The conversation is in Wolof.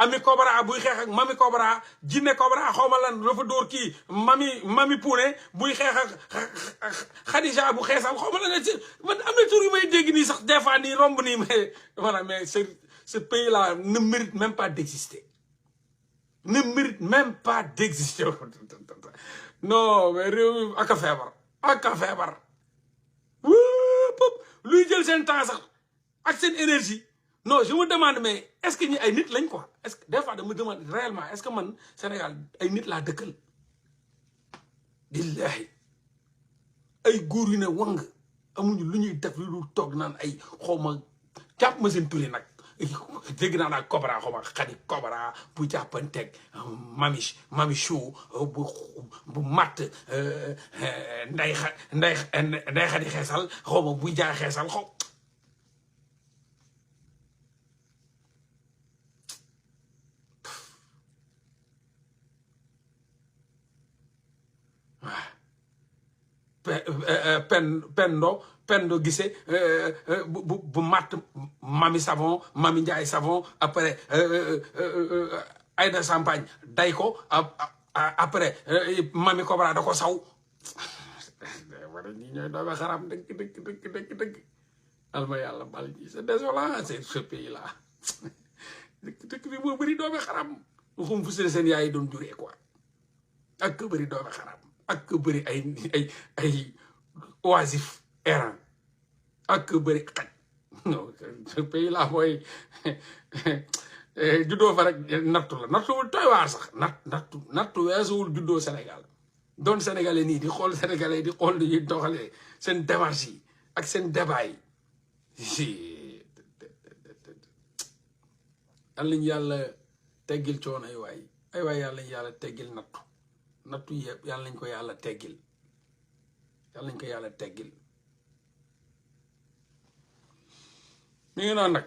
ami Cobra buy xeex ak Mamy Cobra jinne Cobra xaw ma lan dafa dóor kii Mamy Pouné buy xeex ak Khadija bu xeesal xaw ma lan man am na tur yu may dégg nii sax des fois nii romb nii mais voilà mais ce pays là ne mérite même pas d'exister ne mérite même pas d'exister non mais réew mi ak a feebar luy jël seen temps sax ak seen énergie non je me demande mais est-ce que ñi ay nit lañ quoi est-ce que des fois dama demande réellement est-ce que man Sénégal ay nit laa dëkkal billahi ay góor yu ne wang amuñu lu ñuy def lu toog naan ay xawma jàpp ma seen turi nag dégg naa naa Cobra xawma xadi Cobra bu jàppanteeg Mamy Chou bu matt nday xadi xeesal xawma buy jaay xeesal xaw Pendo gisee bu matt Mamy savon Mamy Ndiaye savon après Aïda Champagne day ko après Mamy Cobra da ko saw wara ñi ñooy doome xaram dëgg alma yàlla bal ñi c'est désolant c'est ce pays là dëkk bi moo bëri doome xaram xum fu seen yaay doon juree quoi ak ko bëri doome xaram ak ko bëri ay oisif errant ak ko bëri xaj non ce pays là mooy juddoo fa rek nattu la nattuwul tooy waar sax nattu weesuwul juddoo Sénégal doon sénégalais nii di xool sénégalais di xool ni ñuy doxalee seen démarche yi ak seen débat yi yal nañu yàlla teggil coono ay waay yàlla nañu yàlla teggil nattu yëpp yàlla nañ ko yàlla teggil mi ngi noonu nag